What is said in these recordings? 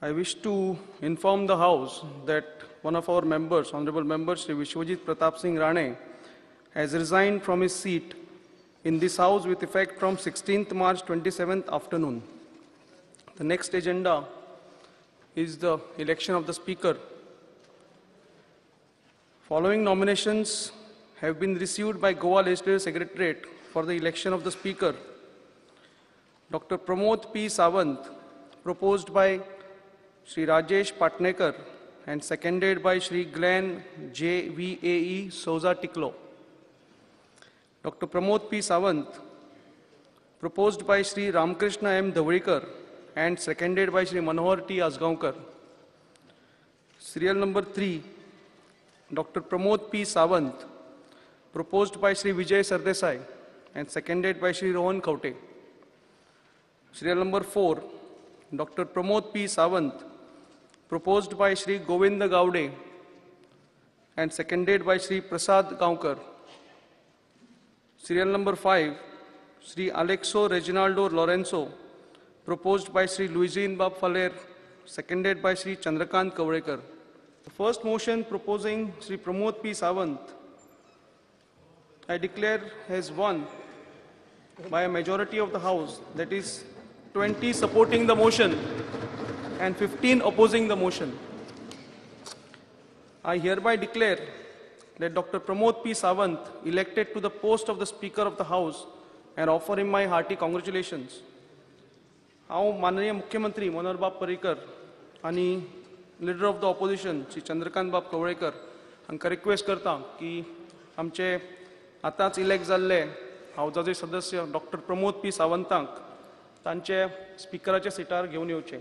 I wish to inform the House that one of our members, Honorable Member Shri Vishwajit Pratapsingh Rane, has resigned from his seat in this House with effect from 16th March 27th afternoon. The next agenda is the election of the Speaker. Following nominations have been received by Goa Legislative Secretariat for the election of the Speaker. Dr. Pramod P. Sawant, proposed by Shri Rajesh Patnekar and seconded by Shri Glenn J. V. A. E. Souza Tiklo. Dr. Pramod P. Sawant, proposed by Shri Ramkrishna M. Dhavalikar and seconded by Shri Manohar T. Asgaonkar. Serial number 3, Dr. Pramod P. Sawant, proposed by Shri Vijay Sardesai and seconded by Shri Rohan Khaunte. Serial number 4, Dr. Pramod P. Sawant, proposed by Shri Govinda Gaude and seconded by Shri Prasad Gaonkar. Serial number 5, Shri Alexo Reginaldo Lorenzo, proposed by Shri Luizin Bab Faler, seconded by Shri Chandrakant Kavlekar. The first motion proposing Shri Pramod P. Sawant, I declare has won by a majority of the House, that is 20 supporting the motion and 15 opposing the motion. I hereby declare that Dr. Pramod P. Sawant elected to the post of the Speaker of the House and offer him my hearty congratulations. हांव माननीय मुख्यमंत्री मनोहर बाब पर्रीकर आनी leader of the opposition Shri Chandrakant बाब कवळेकर हांकां request करता की आमचे आतांच इलेक्ट जाल्ले हावजाचे सदस्य डॉक्टर प्रमोद पी सावंतांक तांचे स्पिकराच्या सिटार घेवन येवचे.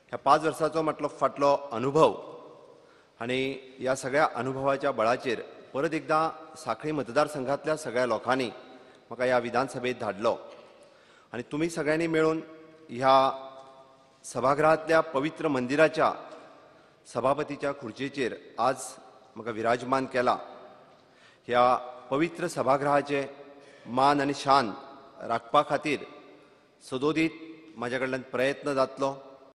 ह्या 5 वर्साचो म्हटलो फाटलो अनुभव आनी ह्या सगळ्या अनुभवाच्या बळाचेर परत एकदां सांखळी मतदारसंघातल्या सगळ्या लोकांनी म्हाका ह्या विधानसभेत धाडलो आनी तुमी सगळ्यांनी मेळून ह्या सभागृहांतल्या पवित्र मंदिराच्या सभापतीच्या खुर्चेचेर आज म्हाका विराजमान केला. ह्या पवित्र सभागृहाचे मान आनी शान राखपा खातीर सदोदीत म्हाज्या कडल्यान प्रयत्न जातलो.